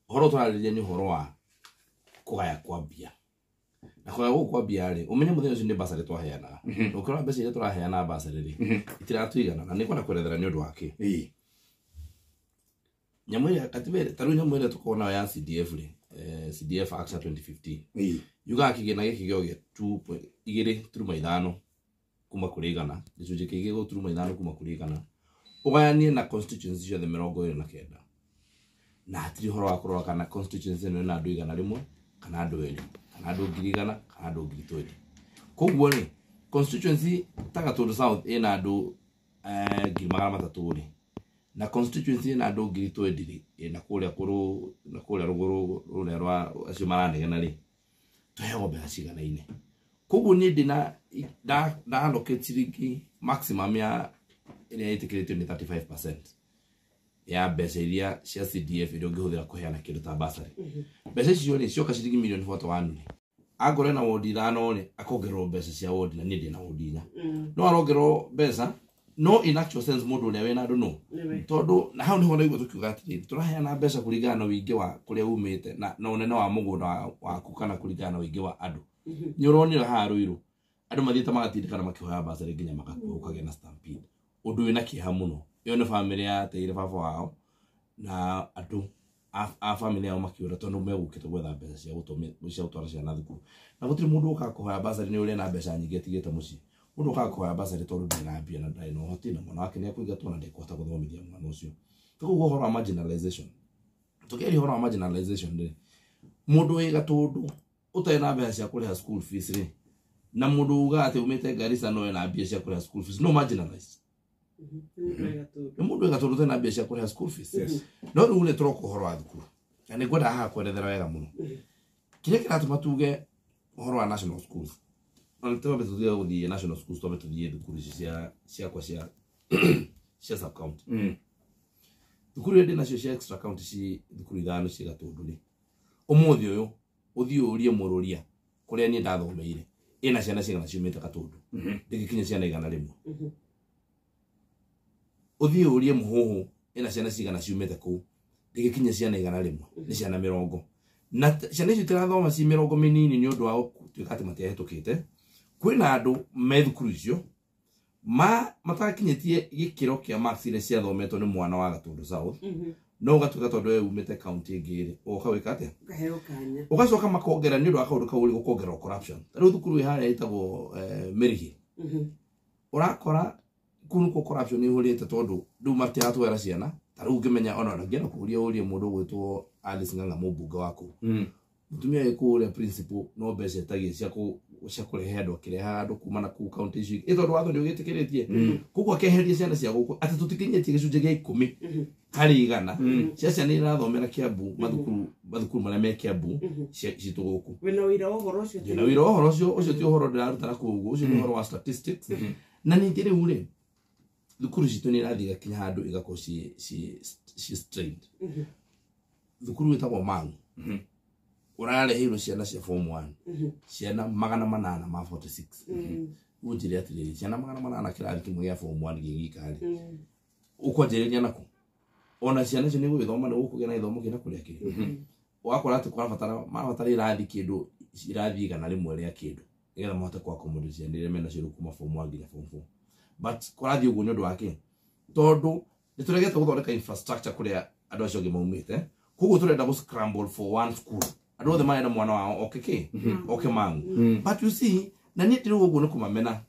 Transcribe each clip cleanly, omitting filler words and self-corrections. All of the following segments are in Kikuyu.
Ũhoro tũrarĩrĩria nĩ ũhoro wa kũgaya kwa mbia. Na kũgaya gũkũ kwa mbia rĩ, ũmenye mũthenya ũcio nĩ basarĩ twaheanaga. Na ũkĩrora mbeca iria tũraheana basarĩ rĩ, itiratũigana na nĩngwenda kwerethera nĩ ũndũ wa kĩ. Nyamũ ĩrĩa katiba ĩrĩa, ta rĩu nyamũ ĩrĩa tũkoragwo nayo ya CDF rĩ, CDF Act ya 2015. Yugaga kĩgĩna gĩkĩ gĩothe 2.2.5 kuma kũrĩ igana, gĩcunjĩ kĩa 2.5 kuma kũrĩ igana, ũgayanie na constituency ciothe 29. Na hatirĩ ũhoro wa kũrora kana constituency ĩno ĩna andũ 100 kana andũ 2 kana andũ 100,000 kana andũ 20,000. Koguo rĩ, constituency ta Gatũndũ South ĩna andũ 300,000 rĩ, na constituency ĩna andũ 20,000 rĩ, ĩna kũrĩa kũrũ na kũrĩa rũgũrũ rũrĩa rwa acio maranegena rĩ, tũheagwo mbeca ciganaine. Koguo niĩ ndĩna nda allocate ciringi maximum ya ĩrĩa ĩtĩkĩrĩtio nĩ 35% ya mbeca iria cia CDF iria ũngĩhũthĩra kũheana kĩndũ ta bursary. Mbeca icio rĩ, cioka ciringi mirioni 41 rĩ, angorwo ena wodi 5 rĩ, akongererwo mbeca cia wodi na niĩ ndĩna wodi 4. No arongererwo mbeca, no in actual sense mũndũ ũrĩa wĩna andũ no. Tondũ na hau nĩho ndaigua tũkiuga atĩrĩrĩ, tũraheana mbeca kũringana na ũingĩ wa kũrĩa umĩte na ũnene wa mũgũnda waku kana kũringana na ũingĩ wa andũ. Nĩ ũronire haha Ruiru, andũ mathiĩte magatindĩkana makĩhoya bursary nginya magakua gũkagĩa na stampede. Ũndũ wĩna kĩeha mũno. Ĩyo nĩ bamĩrĩ yateire baba wao na andũ a bamĩrĩ yao makĩũra tondũ megũkĩte gwetha mbeca cia cia gũtwara ciana thukuru. Na gũtirĩ mũndũ ũkaga kũhoya bursary nĩ ũrĩa na mbeca nyingĩ atigĩte mũciĩ. Mũndũ ũkaga kũhoya bursary tondũ ndarĩ na mbia na ndarĩ na ũhoti na mwana wake nĩ ekũingatwo na ndekũhota gũthomithia mwana ũcio. Koguo ũhoro wa marginalization. Tũkĩaria ũhoro wa marginalization rĩ, mũndũ wĩ Gatũndũ ũtarĩ na mbeca cia kũrĩha school fees rĩ, na mũndũ ugaga atĩ umĩte Garissa no ena mbia cia kũrĩha school fees, no marginalized. Nĩ mũndũ wĩ Gatũndũ ũtarĩ na mbia cia kũrĩha school fees. No rĩu nĩ tũroka ũhoro wa thukuru. Na nĩ ngwenda haha kwerethera wega mũno. Kĩrĩa kĩratũma tuge ũhoro wa national schools. Ona twambe tũtige gũthiĩ national schools, twambe tũthiĩ thukuru ici ciakwa cia sub county. Thukuru iria ndĩ nacio cia extra county ci thukuru 5 ci Gatũndũ rĩ, ũmũthĩ ũyũ ũthiĩ ũrie mũrũria kũrĩa niĩ ndathomeire ĩna ciana cigana ciumĩte Gatũndũ, ndĩngĩkinya ciana 100. Ũthiĩ ũrie Mũhũhũ ĩna ciana cigana ciumĩte kũu, ndĩngĩkinya ciana 100, nĩ ciana 80. Na ciana icio itirathoma ci 80 mĩnini nĩ ũndũ wa gũtuĩka atĩ matiahĩtũkĩte. Kwĩna andũ me thukuru icio matakinyĩtie gĩkĩro kĩa marks iria ciathometwo nĩ mwana wa Gatũndũ South. No ũgatuĩka tondũ we umĩte county ĩngĩ rĩ, ũgoka gwĩka atĩa? Ũkaheo kanya. Ũgacoka makongerera nĩ ũndũ wa kaũndũ kau rĩ, gũkongererwo corruption. Ta rĩu thukuru ĩ harĩa ĩtagwo Mĩrĩhi. Ũrakora kũu nĩkuo corruption ĩhũrĩte tondũ rĩu matiratwara ciana. Ta rĩu ũngĩmenya ona ngĩenda kũũria ũrie mũndũ ũgwĩtwo Alice Ng'ang'a mũmbunge wa kũu. Mũtumia wĩ kũrĩa principal no mbeca etagia cia kũrehe andũ, akĩrehaga andũ kuma na kũu county icio ingĩ. Ĩ tondũ watho nĩ ũgĩtĩkĩrĩtie. Koguo akeheria ciana cia gũkũ atĩ tũtikinyĩtie gĩcunjĩ gĩa 10 harĩ igana cia ciana irathomera Kiambu, mathukuru marĩa me Kiambu citũ gũkũ. Wĩna ũira wa ũhoro ũcio? Ndĩna ũira wa ũhoro ũcio, ũcio ti ũhoro ndĩraruta na kũu ũguo, ũcio nĩ ũhoro wa statistics. Na ningĩ rĩu rĩ, thukuru citũ nĩ irathiĩ igakinya handũ igakorwo ci strained. Thukuru ĩtagwo Mang'u. Ũrareheirwo ciana cia form 1. Ciana 846. Rĩu njĩre atĩrĩrĩ, ciana 800 kĩrathi kĩmwe gĩa form 1 gĩgĩka rĩ, ũkwanjĩrĩria nakũ? Ona ciana icio nĩ gũgĩthoma, nĩ gũkũgĩa na gĩthomo kĩna kũrĩa kĩrĩ. Ũgakora atĩ marabatara irathi kĩndũ, irathi 100 rĩa kĩndũ, nĩgetha mahote kũ accommodate ciana iria mena cio kuma form 1 nginya form 4. But kũrathiĩ ũguo nĩ ũndũ wa kĩ? Tondũ nĩ tũregete gũthondeka infrastructure kũrĩa andũ acio angĩ maumĩte. Koguo tũrenda gũ scramble for one school. Andũ othe marenda mwana wao oke kĩ? Oke Mang'u. But you see, na niĩ ndĩrauga ũguo nĩ kũmamena.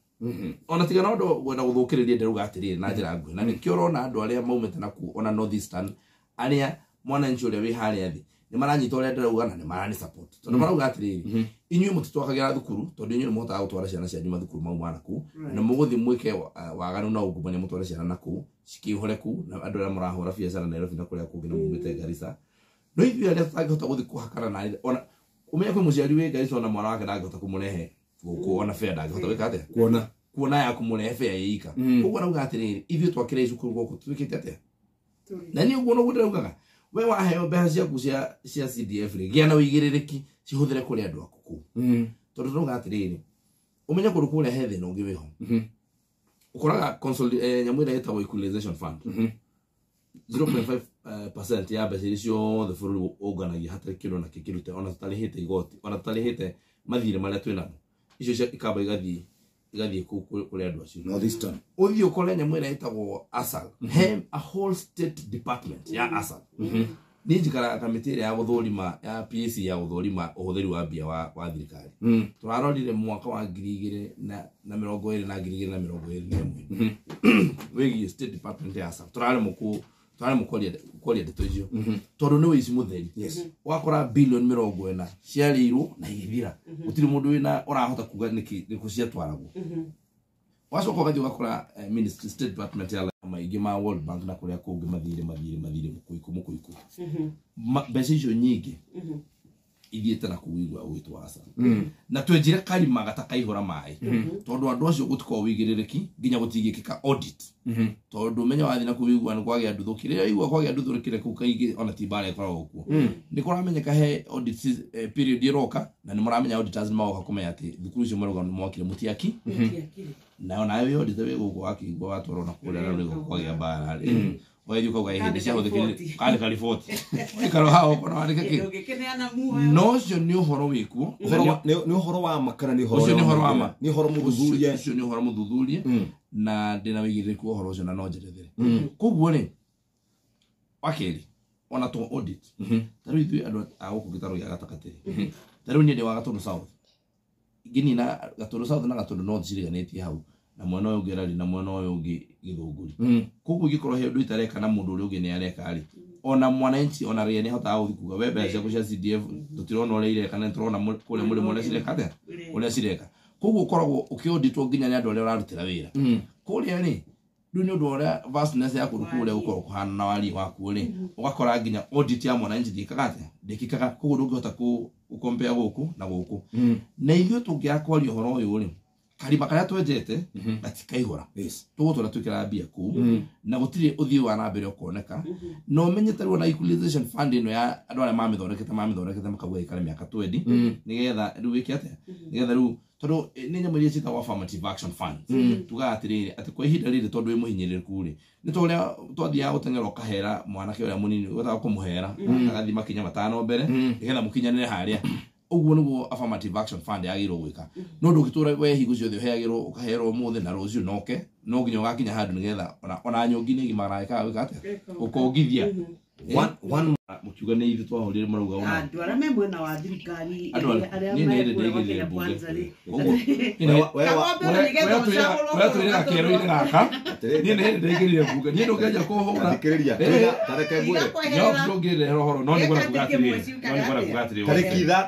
Ona tiga na ũndũ gwenda gũthũkĩrĩria ndĩrauga atĩrĩrĩ na njĩra nguhĩ. Na nĩkĩo ũrona andũ arĩa maumĩte na kũu ona North Eastern, arĩa mwananchi ũrĩa wĩ harĩa thĩ, nĩ maranyita ũrĩa ndĩrauga na nĩ marani support. Tondũ marauga atĩrĩrĩ, inyuĩ mũtitwakagĩra thukuru, tondũ inyuĩ nĩ mũhotaga gũtwara ciana cianyu mathukuru mau ma nakũu, na mũgũthiĩ mwĩke waganu na ungumania mũtware ciana nakũu, cikĩihũre kũu, na andũ arĩa mũrahũra biacara Nairobi na kũrĩa kũngĩ na mumĩte Garissa. No ithuĩ arĩa tũtangĩhota gũthiĩ kũhakana na ona ũmenye kwĩ mũciari wĩ Garissa ona mwana wake ndangĩhota kũmũrehe gũkũ, ona fare ndangĩhota gwĩka atĩa? Kuona. Kuona ya kũmũrehe fare ĩ ika. Koguo arauga atĩrĩrĩ, ithuĩ twakĩra cukuru gũkũ twĩkĩte atĩa? Na niĩ ũguo noguo ndĩraugaga, we waheo mbeca ciaku cia CDF rĩ, gĩa na ũigĩrĩrĩki cihũthĩre kũrĩ andũ aku kũu. Tondũ tũrauga atĩrĩrĩ, ũmenye kũndũ kũrĩa he thĩna ũngĩ wĩho. Ũkoraga nyamũ ĩrĩa ĩtagwo equalization fund. 0.5% ya mbeca iria ciothe bũrũri ũnganagia hatarĩ kĩndũ na kĩkĩrute ona tũtarĩhĩte igoti ona tũtarĩhĩte mathirĩ marĩa twĩ namo icio cia ikamba igathiĩ kũu kũrĩ andũ acio. Northeastern. Ũthiĩ ũkore nyamũ ĩrĩa ĩtagwo ASAL, he a whole state department ya ASAL. Niĩ njikaraga kamĩtĩ ĩrĩa ya gũthũrima ya PAC ya gũthũrima ũhũthĩri wa mbia wa thirikari. Tũrarorire mwaka wa 2020 na 2021 wĩgiĩ state department ya ASAL. Tũraremwo kwaria ndeto icio tondũ nĩ ũici mũtheri. Ũgakora bilioni 40 ciarĩirwo na igĩthira, gũtirĩ mũndũ wĩna ũrahota kuga nĩkĩ nĩkũ ciatwaragwo. Wacoka ũgathiĩ ũgakora ministry state department ya maingĩ ma World Bank na kũrĩa kũngĩ mathire mũkũikũ. Mbeca icio nyingĩ ithiĩte na kũu igwa ũgĩtwo ASAL. Na twenjire karima gatakaihũra maĩ tondũ andũ acio gũtikoragwo wĩigĩrĩrĩki nginya gũtingĩkĩka audit. Tondũ ũmenye wathiĩ na kũu igwa nĩ kwagĩa nduthũki, rĩrĩa igwa kwagĩa nduthũki kũu kaingĩ ona ti mbara ĩkoragwo kuo. Nĩ kũramenyeka he audit period ĩroka na nĩ mũramenya auditors nĩ magoka kũmenya atĩ thukuru icio marauga nĩ mwakire mũtiaki. Na ona wĩ auditor wĩ gũkũ wakĩigua watwarwo na kũrĩa na rĩu kwagĩa mbara rĩ. Ũgathiĩ ũkauga hĩndĩ ciahũthĩkire kandĩka riboti ũikara hau ũkona wandĩke kĩ. No ũcio nĩ ũhoro wĩkuo. Nĩ ũhoro wa ma kana nĩ ũhoro Ũcio nĩ ũhoro wa ma. Nĩ ũhoro mũthuthurie. Ũcio nĩ ũhoro mũthuthurie na ndĩna wĩigĩrĩrĩku wa ũhoro ũcio na no njerethere. Koguo rĩ, wa kerĩ ona to audit ta rĩu ithuĩ andũ a gũkũ gĩtarũ gĩa gatagatĩ rĩ, ta rĩu niĩ ndĩ wa Gatũndũ South, ngĩnina Gatũndũ South na Gatũndũ North ciriganĩtie hau na mwena ũyũ ũngĩ Rari na mwena ũyũ ũngĩ Gĩthũngũri. Koguo ingĩkorwo he ũndũ itareka na mũndũ ũrĩa ũngĩ nĩ areka rĩ, ona mwananchi ona rĩrĩa nĩ ahotaga gũthiĩ kuga we mbeca ciaku cia CDF tũtirona ũrĩa ireka na nĩtũrona kũrĩa mũrĩmo ũrĩa cireka atĩa ũrĩa cireka. Koguo ũkoragwo ũkĩauditwo nginya nĩ andũ arĩa ũrarutĩra wĩra. Kũrĩa rĩ, rĩu nĩ ũndũ wa ũrĩa vastness ya kũndũ kũu ũrĩa gũkoragwo kũhana na wariĩ wakuo rĩ, ũgakora nginya audit ya mwananchi ndĩkaga atĩa ndĩkĩkaga. Koguo ndũngĩhota gũkompea gũkũ na gũkũ. Na ithuĩ tũngĩaga kwaria ũhoro ũyũ rĩ, karima karĩa twenjete gatikaihũra. Tũgũtũra twĩkĩraga mbia kũu na gũtirĩ ũthiĩ wa na mbere ũkoneka. Na ũmenye ta rĩu ona equalization fund ĩno ya andũ arĩa mamĩthondekete makauga ĩikare mĩaka 20 nĩgetha rĩu ĩke atĩa nĩgetha rĩu tondũ nĩ nyamũ iria ciĩtagwo affirmative action funds. Tugaga atĩrĩrĩ atĩ kwa ihinda rĩrĩ tondũ wĩ mũhinyĩrĩrĩku rĩ, nĩ ta ũrĩa twathiaga gũteng'era ũkahera mwanake ũrĩa mũnini wetaga kũmũhera agathiĩ makinya 5 mbere nĩgetha mũkinyanĩre harĩa. Ũguo nĩguo affirmative action fund yagĩrĩirwo gwĩka. No ndũngĩtũra we hingo ciothe ũheagĩrwo ũkaherwo ũmũthĩ na rũciũ noke no nginya ũgakinya handũ nĩgetha ona nyũngi nĩ ĩgimaraga ĩkaga gwĩka atĩa ũkongithia. One Mũkiuga nĩ ithuĩ twahũrire marauga ũna. Andũ arĩa me mwena wa thirikari arĩa Niĩ nĩ me hĩndĩ kũrĩa ndaigĩrĩire Kenya mbunge. Kwanza rĩ. Koguo, Kagombe ũrĩa twĩraga kĩero-inĩ gaka, niĩ nĩ hĩndĩ ndaigĩrĩire mbunge. Niĩ ndũngĩanjia kũhũra. Thikĩrĩria, tareke ngwĩre. Ndũngĩrehe ũhoro, no nĩ ngwenda kuga atĩrĩrĩ, no nĩ ngwenda kuga atĩrĩrĩ.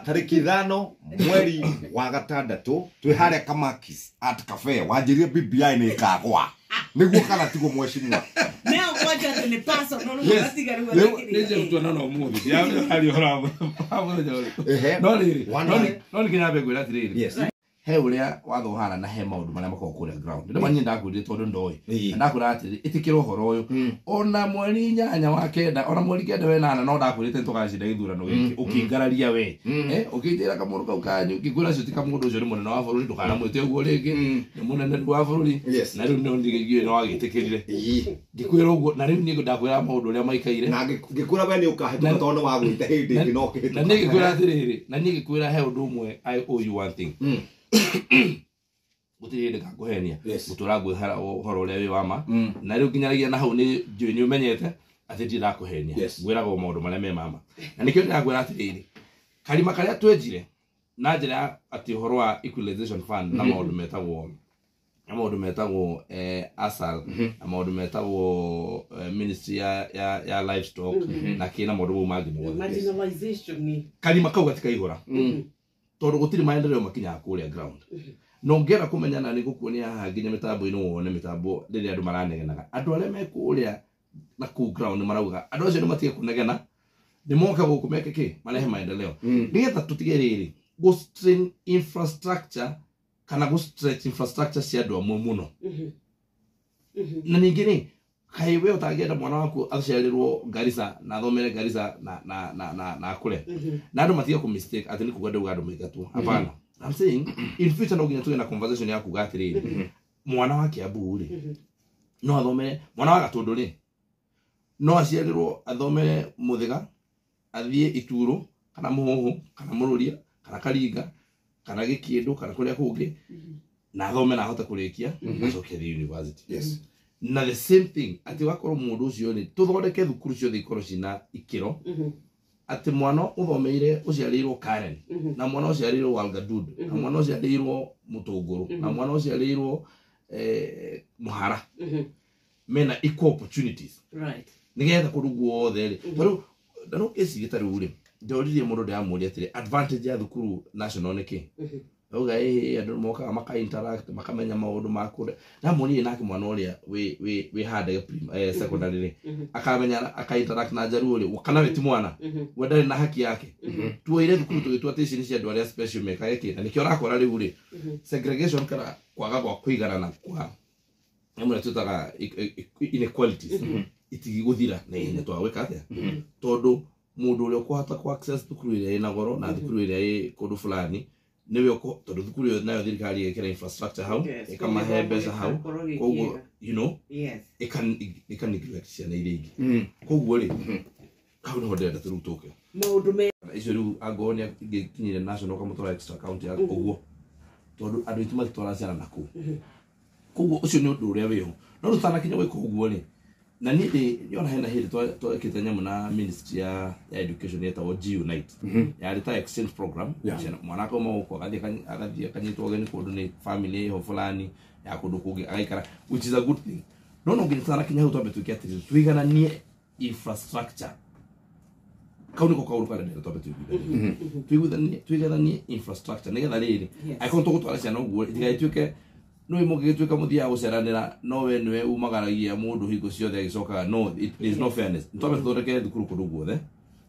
Tarĩki 5 mweri wa 6 twĩ harĩa Kamakis Art Cafe wanjĩrie BBI nĩ ĩkagwa. Nĩguo kana tiguo mheshimiwa? Neo kwaja atĩ nĩ personal, rĩu Yes. ũgatiga rĩu Rĩu athikĩrĩria. nĩ njĩrutwo na no ũmũthĩ. Ndiramenya ũhoro wa mũthenya ũrĩkũ. Ehe. No rĩrĩ, One no nĩ nginya nyambe ngwĩra atĩrĩrĩ. Yes. He ũrĩa watho ũhana na he maũndũ marĩa makoragwo kũrĩa ground. Nĩ ma niĩ ndakwĩrire tondũ ndoĩ. Ĩĩ. Na ndakwĩra atĩrĩ, ĩtĩkĩra ũhoro ũyũ. Ona mweri 8 wa 9, ona mweri 9 we 8 no ndakwĩrĩte nĩtũgacinda gĩthurano gĩkĩ. Ũkĩngararia we. Ũkĩnjĩra kamũndũ kau kanyu, ngĩkwĩra ũcio ti kamũndũ ũcio nĩ mũnene wa bũrũri, ndũkanamwĩte ũguo rĩngĩ. Nĩ mũnene wa bũrũri. Yes. Na rĩu no ndigĩire no wagĩtĩkĩrire. Ĩĩ. Ngĩkwĩra ũguo, na rĩu niĩ ndakwĩra maũndũ ũrĩa maikaire. Na ngĩkwĩra we nĩ ũkahĩtũka tondũ nĩ wagwĩte hĩndĩ ĩngĩ na ũkĩhĩtũka. Na niĩ ngĩkwĩra atĩrĩrĩ, na niĩ ngĩkwĩra he ũndũ ũmwe, I owe you one thing. Gũtirĩ hĩndĩ ngakũhenia. Yes. Ngũtũra ngwĩhara ũhoro ũrĩa wĩ wa ma. Na rĩu nginyanagia na hau nĩ njũĩ nĩ ũmenyete atĩ ndirĩ ndakũhenia. Yes. Ngwĩraga o maũndũ marĩa me mama. Na nĩkĩo ndĩrakwĩra atĩrĩrĩ, karima karĩa twenjire na njĩra ya atĩ ũhoro wa equalization fund na maũndũ metagwo na maũndũ metagwo ASAL na maũndũ metagwo ministry ya livestock na kĩ na maũndũ mau mangĩ mothe. Marginalization ni. Karima kau gatikaihũra. Tondũ gũtirĩ maendeleo makinyaga kũrĩa ground. Na ũngĩenda kũmenya na nĩ ngũkuonia haha nginya mĩtambo-inĩ wone mĩtambo rĩrĩa andũ maranegenaga. Andũ arĩa me kũrĩa na kũu ground marauga andũ acio nĩ matige kũnegena, nĩ moke gũkũ meke kĩ, marehe maendeleo. Nĩgetha tũtige rĩrĩ gũ strain infrastructure kana gũ stretch infrastructure cia andũ amwe mũno. Na ningĩ rĩ, kaĩ we ũtangĩenda mwana waku aciarĩrwo Garissa na athomere Garissa na akũre. Na andũ matige kũ mistake atĩ nĩ kuga ndauga andũ maingatwo. Hapana. I'm saying in future no nginya tũgĩe na conversation ya kuga atĩrĩrĩ, mwana wa Kiambu rĩ, no athomere, mwana wa Gatũndũ rĩ, No aciarĩrwo athome Mũthĩga, athiĩ Ituro kana Mũhũhũ kana Mũrũria kana Karinga kana Gĩkĩndũ kana kũrĩa kũngĩ, na athome na ahote kũrĩkia, acoke athiĩ university. Yes. Na the same thing atĩ wakorwo mũndũ ũcio rĩ, tũthondeke thukuru ciothe ikorwo cina ikĩro, atĩ mwana ũthomeire ũciarĩirwo Karen, na mwana ũciarĩirwo Walgadud, na mwana ũciarĩirwo Mũtũngũrũ, na mwana ũciarĩirwo Mũhara, mena equal opportunities. Right. Nigetha kũndũ guothe rĩ, tondũ na no kĩcirie ta rĩu rĩ, ndoririe mũndũ ndĩramũria atĩrĩ, advantage ya thukuru national nĩ kĩ? Auga ĩhĩ, andũ mokaga maka interact, makamenya maũndũ ma kũrĩa. Ndamwonirie nake mwana ũrĩa wĩ handege secondary rĩ, akamenya aka interact na njaruo rĩ, kana we ti mwana, we ndarĩ na haki yake. Tuoire thukuru tũgĩtua atĩ ici nĩ cia andũ arĩa special mekage kĩ, na nĩkĩo ũrakora rĩu rĩ, segregation kana kwaga gwa kũiganana kwa nyamũ ĩrĩa twĩtaga inequalities itigĩgũthira na ihenya twaga gwĩka atĩa, tondũ mũndũ ũrĩa ũkũhota kũ access thukuru ĩrĩa ĩna goro na thukuru ĩrĩa ĩ kũndũ fulani nĩwe tondũ thukuru ĩyo nayo thirikari ĩgekĩra infrastructure hau, ĩkamahe mbeca hau, koguo you know, Yes. ĩka neglect ciana iria ingĩ. Koguo rĩ, hau nĩho ndĩrenda tũrĩu tũke Maũndũ me icio rĩu angorwo nĩ ingĩkinyire national ũkamũtwara extra county ya ũguo, tondũ andũ aitũ matitwara ciana nakũu. Koguo ũcio nĩ ũndũ ũrĩa wĩho, no tũtanakinya gwĩka ũguo rĩ, na niĩ ndĩ nyona hena hĩndĩ twekĩte nyamũ na ministry ya education yetagwo G Unite, yarĩ ta exchange program. Mwana akauma gũkũ agathiĩ akanyitwo ũgeni kũndũ nĩ family ĩho fulani ya kũndũ kũngĩ agaikara, which is a good thing. No no nginya tũtanakinya hau twambe twĩke atĩrĩrĩ, tũigananie infrastructure. Kau nĩko kaũndũ karĩa ndĩrenda twambe tũiguithanie, tũigananie infrastructure nĩgetha rĩrĩ, angĩkorwo tũgũtwara ciana ũguo itigaituĩke nĩ mũngĩgĩtuĩka mũthiaga gũceranĩra, no we nĩwe umagaragia mũndũ hingo ciothe agĩcokaga. No, there is no fairness. Twambe tũthondeke thukuru kũndũ guothe,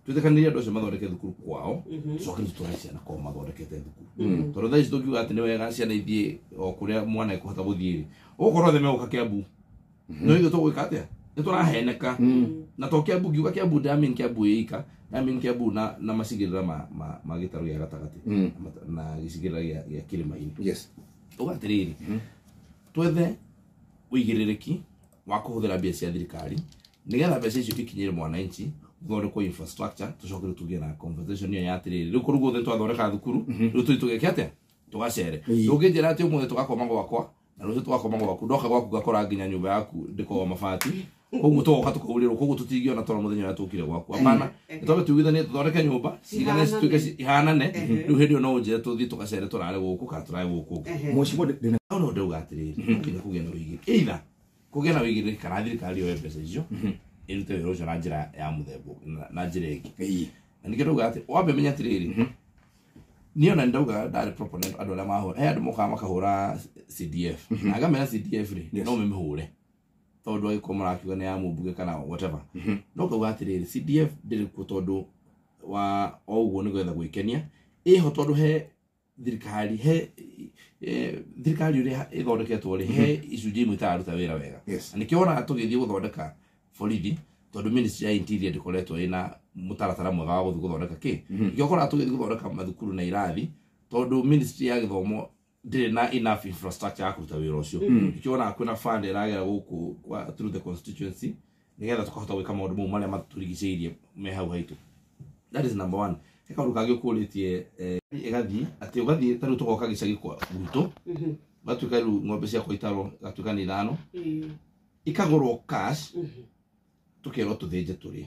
twĩtĩkanĩrie andũ acio mathondeke thukuru kwao, tũcoke tũtware ciana kwao mathondekete thukuru, tondũ thaa ici tũngiuga atĩ nĩ wega ciana ithiĩ o kũrĩa mwana ekũhota gũthiĩ rĩ, ũgũkorwo othe megũka Kiambu, no ithuĩ tũgwĩka atĩa? Nĩ tũraheneka. Na to Kiambu, ngiuga Kiambu ndamin Kiambu ĩika, ndamin Kiambu na macigĩrĩra ma gĩtarũ gĩa gatagatĩ na gĩcigĩrĩra gĩa kĩrĩma-inĩ. Yes. Uga atĩrĩrĩ, twethe ũigĩrĩrĩki wa kũhũthĩra mbia cia thirikari nĩgetha mbeca icio ikinyĩre mwananchi, gũthondekwo infrastructure, tũcoke rĩu tũgĩe na conversation ĩyo ya atĩrĩrĩ, rĩu kũndũ guothe twathondeka thukuru, rĩu tũthiĩ tũgeke atĩa? Tũgacere. Ndũngĩnjĩra atĩ ũmũthĩ tũgakoma gwakwa na rũciũ tũgakoma gwaku, ndoka gwaku ngakora nginya nyũmba yaku ndĩkoragwo mabati, koguo tũgoka tũkaurĩrwo, koguo tũtingĩona toro mũthenya ũrĩa tũkire gwaku. Hapana, nĩtwambe tuiguithanie tũthondeke nyũmba cigane cituĩke ihanane, rĩu hĩndĩ ĩyo no ũnjĩre tũthiĩ tũgacere tũrare gũkũ kana tũrare gũkũ ũngĩ. Mheshimiwa, ndĩna Hau no ndauga atĩrĩrĩ, no nginya kũgĩe na ũigĩrĩrĩki, either kũgĩe na ũigĩrĩrĩki kana thirikari yoe mbeca icio ĩrute wĩra ũcio na njĩra ya mũthemba na njĩra ĩngĩ. Na nĩkĩo ndauga atĩ wambe menya atĩrĩrĩ, niĩ ona ndauga ndarĩ proponent andũ arĩa mahũra, he andũ mokaga makahũra CDF, na ngamera CDF rĩ, no mĩmĩhũre tondũ angĩkorwo marakiuga nĩ ya mũmbunge kana whatever. No ngauga atĩrĩrĩ, CDF ndĩrĩ kuo tondũ wa o ũguo nĩ gwetha gwĩkenia, ĩho tondũ he thirikari, he thirikari ũrĩa ĩthondeketwo rĩ, he icunjĩ imwe itararuta wĩra wega. Na nĩkĩo wonaga tũgĩthiĩ gũthondeka borithi, tondũ ministry ya interior ndĩkoretwo ĩna mũtaratara mwega wa gũthiĩ gũthondeka kĩ. Nĩkĩo ũkoraga tũgĩthiĩ gũthondeka mathukuru na irathi, tondũ ministry ya gĩthomo ndĩrĩ na enough infrastructure ya kũruta wĩra ũcio. Nĩkĩo wonaga kwĩna fund ĩragera gũkũ through the constituency nĩgetha tũkahota gwĩka maũndũ mau marĩa matũrigicĩirie me hau haitũ. That is number one. He kaũndũ kangĩ ũkũrĩtie, ĩgathiĩ atĩ ũgathiĩ ta rĩu tũgoka gĩcagi kwa gwitũ, gatuĩka rĩu ng'ombe ciakwa itarwo gatuĩka nĩ ithano, ikagũrwo cash, tũkerwo tũthĩnje tũrĩe,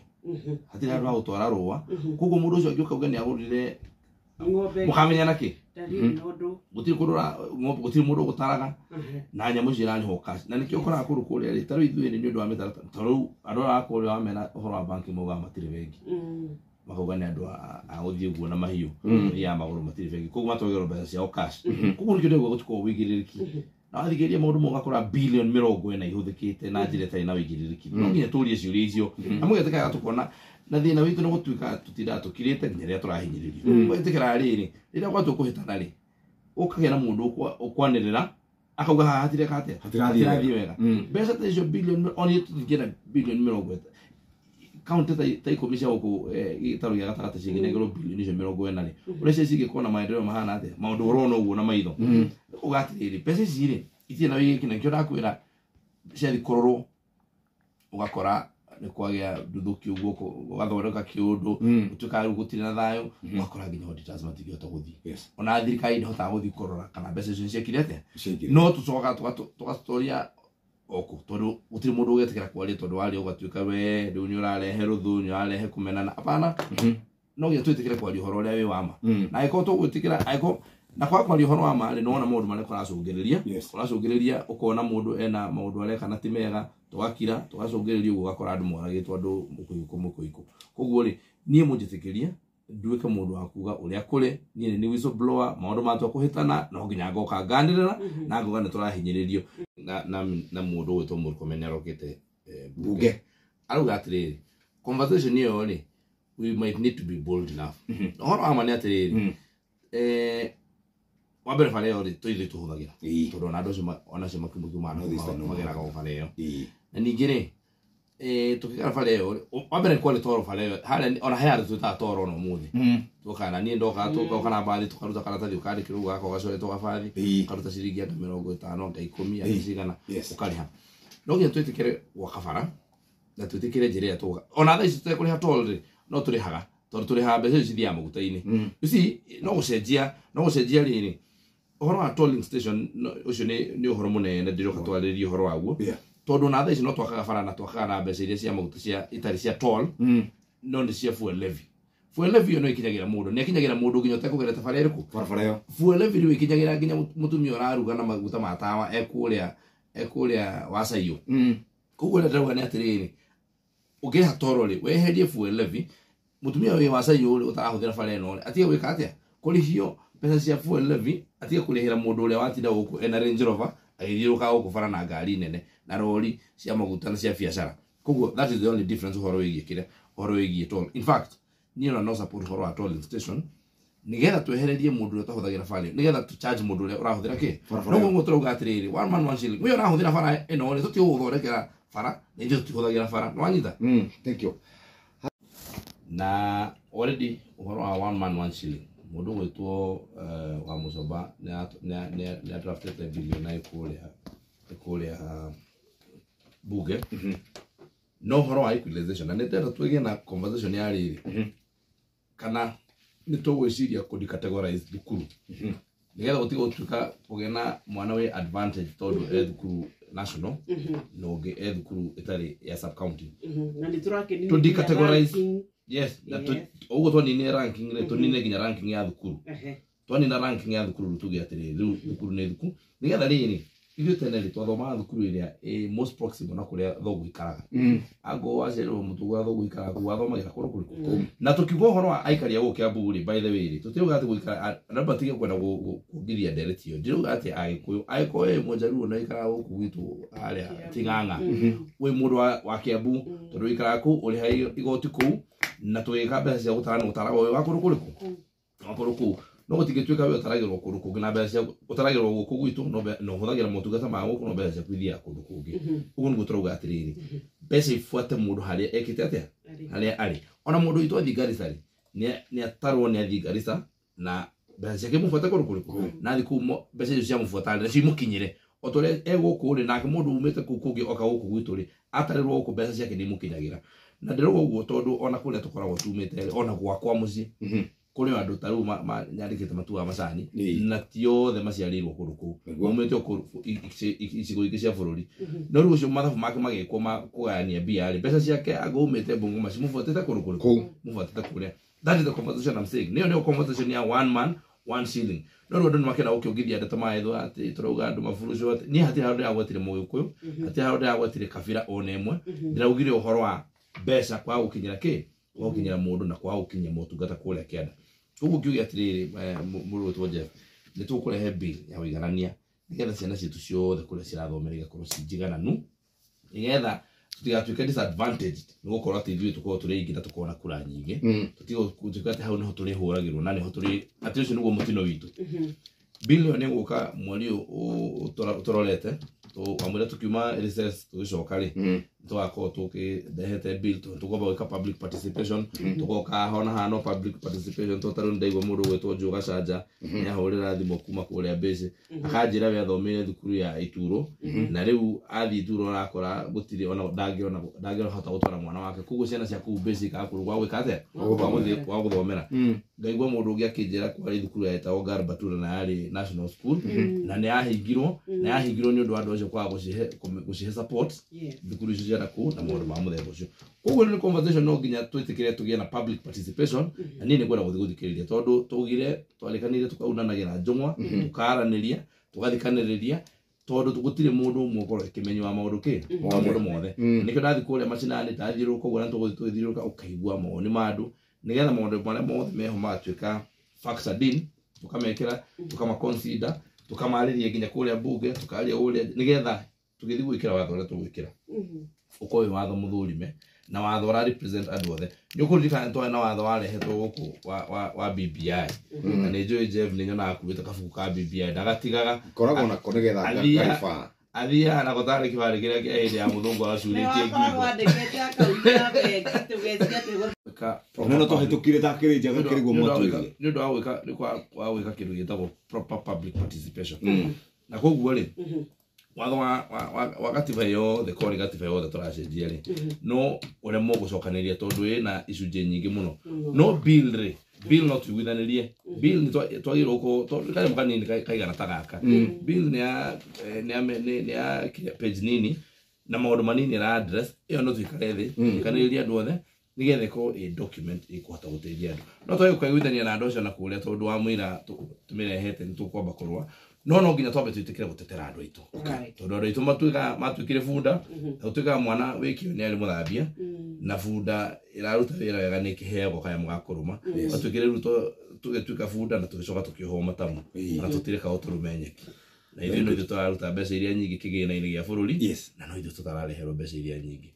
hatirĩ handũ ha gũtwara rũa. Koguo mũndũ ũcio angĩũka auge nĩ agũrire ng'ombe, mũkamenya na kĩ? Ndarĩ na ũndũ. Gũtirĩ kũndũ gũtirĩ mũndũ ũgũtaraga, na nyamũ icio irarĩhwo cash. Na nĩkĩo ũkoraga kũndũ kũrĩa rĩ, ta rĩu ithuĩ nĩ ũndũ wa mĩtaratara, ta rĩu andũ arĩa a kũrĩa wamera ũhoro wa banki maugaga matirĩ bengi, makauga nĩ andũ a gũthiĩ ũguo na mahiũ, mathiaga magũrũ, matirĩ bengi, koguo matwagĩrwo mbeca ciao cash. Koguo nĩkĩo ndĩrauga gũtikoragwo ũigĩrĩrĩki. Na wathikĩrĩria maũndũ mau ũgakora bilioni 40 ihũthĩkĩte na njĩra ĩtarĩ na ũigĩrĩrĩki. No nginya tũrie ciũria icio, na mũgetĩkaga tũkona na thĩna witũ nĩ gũtuĩka tũtindaga tũkirĩte nginya rĩrĩa tũrahinyĩrĩrio. Ũgetĩkĩra rĩrĩ, rĩrĩa gwatua kũhĩtana rĩ, ũkagĩa na mũndũ ũkwanĩrĩra akauga haha hatireka atĩa, Hatirathiĩ wega. Mbeca ta icio bilioni, ona ithuĩ tũtingĩenda bilioni 40, kaunti ta 10 cia gũkũ gĩtarũ gĩa gatagatĩ cingĩnengerwo bilioni icio 40 rĩ, ũrĩa ciaci cingĩkorwo na maendeleo mahana atĩa, maũndũ ũrona ũguo na maitho. Uga atĩrĩrĩ, mbeca ici rĩ itirĩ na wĩigĩrĩrĩki, na nĩkĩo ndakwĩra ciathiĩ kũrorwo ũgakora nĩ kwagĩa nduthũki ũguo gũgathondeka kĩũndũ gũtuĩka rĩu gũtirĩ na thayũ ũgakora nginya auditors matingĩhota gũthiĩ ona thirikari ndĩhotaga gũthiĩ kũrora kana mbeca icio nĩciekire atĩa no tũcokaga tũgacitoria oku tondũ gũtirĩ mũndũ ũgetĩkĩra kwaria tondũ waria ũgatuĩka we rĩu nĩ ũrarehe rũthũ nĩ ũrarehe kũmenana hapana no nginya twĩtĩkĩre kwaria ũhoro ũrĩa wĩ wa ma na angĩkorwo tũgwĩtĩkĩra angĩkorwo na kwa kwaria ũhoro wa ma rĩ nĩwona maũndũ marĩa kũracũngĩrĩria kũracũngĩrĩria ũkona mũndũ ena maũndũ areka na ti mega tũgakira tũgacũngĩrĩria ũguo ũgakora andũ moragĩtwo andũ mũkũikũ mũkũikũ koguo rĩ niĩ mũnjĩtĩkĩrie nduĩke mũndũ wa kuga ũrĩa kũrĩ niĩ nĩ whistleblower maũndũ matua kũhĩtana no nginya ngoka nganĩrĩra na ngoga nĩ tũrahinyĩrĩrio na mũndũ ũgwĩtwo Murkomen nĩarokĩte bunge arauga atĩrĩrĩ conversation ĩyo rĩ we might need to be bold enough ũhoro wa ma nĩ atĩrĩrĩ wa mbere bara ĩyo rĩ tũithuĩ tũhũthagĩra tondũ ona andũ acio onacio makiuma mageraga o bara ĩyo na ningĩ rĩ tũkĩgera bara ĩyo wa mbere kwarĩ toro bara ĩyo harĩa ona he handũ twĩtaga toro ona ũmũthĩ tũkana niĩ ndoka tũgoka na mbathi tũkaruta karatathi ũkandĩkĩrwo gaka ũgacoretwo gabathi ũkaruta ciringi anga 50 anga 10 anga cigana ũkarĩha no nginya twĩtĩkĩre gwaka bara na twĩtĩkĩre njĩra ĩrĩa tũga ona thaa ici tũtekũrĩha toll rĩ no tũrĩhaga tondũ tũrĩhaga mbeca icio cithiaga maguta-inĩ you see no gũcenjia rĩrĩ ũhoro wa tolling station ũcio nĩ ũhoro mũnene ndĩroka twarĩrie ũhoro waguo tondũ na thaa ici no twakaga bara na twakaga na mbeca iria cia maguta cia itarĩ cia toll no nĩ cia fuel levy fuel levy ĩyo no ĩkinyagĩra mũndũ nĩ ĩkinyagĩra mũndũ nginya ũtekũgerete bara ĩrĩkũ barabara ĩyo fuel levy rĩu ĩkinyagĩra nginya mũtumia ũraruga na maguta ma tawa ekũrĩa Wacaiyũ koguo ũrĩa ndĩrauga nĩ atĩrĩrĩ ũngĩrĩha toro rĩ weherie fuel levy mũtumia wĩ Wacaiyũ rĩ ũtarahũthĩra bara ĩno rĩ atige gwĩka atĩa kũrĩhio mbeca cia fuel levy atige kũrĩhĩra mũndũ ũrĩa watinda gũkũ ena Range Rover agĩthiũrũrũka gũkũ bara na ngari nene na rori cia maguta na cia biacara koguo that is the only difference ũhoro wĩgiĩ kĩrĩa ũhoro wĩgiĩ toll in fact niĩ ona no support ũhoro wa tolling station nĩgetha twehererie mũndũ ũrĩa ũtahũthagĩra bara ĩyo nĩgetha tũ charge mũndũ ũrĩa ũrahũthĩra kĩ no ũguo tũrauga atĩrĩrĩ one man one shilling ũyũ ũrahũthĩra bara ĩno rĩ tũtigũgũthondekera bara na ithuĩ tũtihũthagĩra bara nĩwanyita thank you na already ũhoro wa one man one shilling mũndũ ũgwĩtwo wa Mũcoba nĩ adraftĩte billion ĩkũrĩa bunge no ũhoro wa equalization na nĩ ndĩrenda twĩgĩe na conversation ya rĩrĩ kana nĩ tũgwĩciria kũ decategorize thukuru nĩgetha gũtige gũtuĩka kũgĩa na mwana wĩ advantage tondũ e thukuru national na ũngĩ e thukuru ĩtarĩ ya sub county na nĩ tũrakĩnina to decategorize yes na ũguo twanine ranking rĩ tũnine nginya ranking ya thukuru twanina ranking ya thukuru rĩu tuge atĩrĩrĩ rĩu thukuru nĩ thukuru nĩgetha rĩrĩ ithuĩ tene rĩ twathomaga thukuru ĩrĩa ĩ most proximal na kũrĩa thoguo ikaraga ango waciarirwo mũtũgũ thoguo ikaraga kũu wathomagĩra kũrũ kũrĩkũ na tũkiuga ũhoro wa aikari a gũkũ Kiambu rĩ by the way rĩ tũtirauga atĩ gũikara andũ matige kwenda kuongithia ndereti ĩyo ndirauga atĩ Agĩkũyũ angĩkorwo wĩ Mũnjaruo na ũikaraga gũkũ gwitũ harĩa Ting'ang'a wĩ mũndũ wa Kiambu tondũ ũikaraga kũu ũrĩhaga igoti kũu na tũgĩka mbeca cia gũtarana ũtaraga ũyũ wa kũrũ kũrĩkũ wa kũrũ kũu no gũtingĩtuĩka we ũtaragĩrwo kũndũ kũngĩ na mbeca ciaku ũtaragĩrwo gũkũ gwitũ no ũhũthagĩra motungata ma gũkũ no mbeca ciaku ithiaga kũndũ kũngĩ ũguo nĩguo tũrauga atĩrĩrĩ mbeca ibuate mũndũ harĩa ekĩte atĩa harĩa arĩ ona mũndũ witũ athiĩ Garissa rĩ nĩ atarwo nĩ athiĩ Garissa na mbeca ciake imũbuate kũndũ kũrĩkũ na athiĩ kũu mbeca icio ciamũbuata rĩ nacio imũkinyĩre o ta ũrĩa e gũkũ rĩ nake mũndũ umĩte kũu kũngĩ oka gũkũ gwitũ rĩ atarĩrwo gũkũ mbeca ciake nĩ imũkinyagĩra na ndĩrauga ũguo tondũ ona kũrĩa tũkoragwo tumĩte rĩ ona gwakwa mũciĩ kũrĩ andũ ta rĩu nyandĩkĩte matuaga macani na ti othe maciarĩirwo kũndũ kũu maumĩte icigo ingĩ cia bũrũri no rĩu ũcio mathabu make magĩkwo ma kũgayania mbia rĩ mbeca ciake anga umĩte Bungoma cimũbuatĩte kũndũ kũrĩkũ mũbuatĩte kũrĩa that is the conversation I'm saying nĩyo nĩyo conversation ya one man one shilling no rĩu andũ nĩmakĩenda gũkĩongithia ndeto maethwo atĩ tũrauga andũ maburucwo atĩ niĩ hatirĩ handũ ndĩragwetire Mũgĩkũyũ hatirĩ handũ ndĩragwetire kabira ona ĩmwe ndĩraugire ũhoro wa mbeca kwaga gũkinyĩra kĩ kwaga gũkinyĩra mũndũ na kwaga gũkinyia motungata kũrĩa kĩanda koguo ngiuge atĩrĩrĩ mũrũ wĩtwo Jeff nĩ tũkũrehe bill ya ũiganania nĩgetha ciana citũ ciothe kũrĩa cirathomera igakorwo ci njigananu nĩgetha tũtigatuĩke disadvantaged nĩ gũkorwo atĩ ithuĩ tũkorwo tũrĩ aingĩ na tũkorwo na kura nyingĩ tũtige gũtuĩka atĩ hau nĩho tũrĩhũragĩrwo na nĩho tũrĩ atĩ ũcio nĩguo mũtino witũ bill ĩyo nĩ ĩgũka mweri ũyũ ũtũrorete wamwĩra tũkiuma recess tũgĩcoka rĩ Tũgakorwo tũkĩndehete bill tũkwamba gwĩka public participation, tũgoka hona hano public participation, tondũ tarĩu nĩndaigua mũndũ ũgwĩtwo Njuga Canja nĩahũrĩra thimũ kuma kũrĩa Mbĩcĩ, akanjĩra we athomeire thukuru ya Ituro, na rĩu athiĩ Ituro arakora gũtirĩ ona ndangĩhota gũtwara mwana wake, koguo ciana cia kũu Mbĩcĩ ikaga kũndũ gwa gwĩka atĩa, gwa gũthomera. Ngaigua mũndũ ũngĩ akĩnjĩra kwarĩ thukuru yetagwo Garbatura na yarĩ national school, na nĩ yahingirwo, na yahingirwo nĩ ũndũ wa andũ acio kwaga gũcihe support thukuru icio cia kũu na maũndũ ma mũthemba ũcio. Koguo nĩ conversation no nginya twĩtĩkĩre tũgĩe na public participation, na niĩ nĩ ngwenda gũthiĩ gũthikĩrĩria, tondũ twaugire twarĩkanĩire tukaunanagĩra njũng'wa, tũkaranĩria, tũgathikanĩrĩria, tondũ gũtirĩ mũndũ ũmwe ũkorwo kĩmenyi wa maũndũ kĩ maũndũ mothe. Nĩkĩo ndathiĩ kũrĩa macinani, ndathiũrũrũka ũguo na tũgũthiĩ tũgĩthiũrũrũka, ũkaigua mawoni ma andũ, nĩgetha maũndũ marĩa mothe meho magatuĩka factored in, tũkamekĩra, tũkamaconsider, tũkamarĩria nginya kũrĩa bunge, tũkaria kũrĩa, nĩgetha tũgĩthiĩ gwĩkĩra watho ũrĩa tũgwĩkĩra ũkorwo wĩ watho mũthũrime na watho ũra represent andũ othe. Nĩ ũkũririkana nĩ twarĩ na watho warehetwo gũkũ wa BBI, na nĩ njũĩ Jeff nĩ nyonaga akuĩte kabuku ka BBI ndagatigaga, Koragwo nako nĩgetha ngaribaa. Athiaga nako tarĩ kĩbarĩ kĩrĩa kĩa hĩndĩ ya mũthũngũ acurĩtie ngingo. Ona no twahĩtũkire takĩrĩ njega kĩrĩguo mwatwĩrire. Nĩ ũndũ wa gwĩka kĩndũ gĩtagwo proper public participation. Na koguo rĩ, watho wa gatiba yothe, korĩ gatiba yothe tũracenjia rĩ, no ũremwo gũcokanĩria tondũ ĩna icunjĩ nyingĩ mũno. No bill rĩ, bill no tuiguithanĩrie, bill nĩ twagĩrĩirwo gũkorwo tondũ kanyamũ kanini kaigana ta gaka, bill nĩ ya page nini na maũndũ manini ĩra address ĩyo, no tuikare thĩ tuikanĩrĩrie andũ othe nĩgetha ĩkorwo ĩ document ĩkũhota gũteithia andũ. No twage kũiguithania na andũ acio na kũrĩa, tondũ wa mũira tũmĩrehete nĩ tũkwamba kũrũa, no nginya twambe twĩtĩkĩre gũtetera andũ aitũ, tondũ andũ aitũ matuĩkire bunda, na gũtuĩkaga mwana wĩkio nĩ arĩ mũthambia, na bunda ĩraruta wĩra wega nĩ ĩkĩheagwo kanyamũ ga kũrũma. Matuĩkire rĩu tũgĩtuĩka bunda na tũgĩcoka tũkĩohwo matamu, na tũtirekaga tũrũme nyeki, na ithuĩ no ithuĩ tũraruta mbeca iria nyingĩ kĩgĩna-inĩ gĩa bũrũri, na no ithuĩ tũtarareherwo mbeca iria nyingĩ.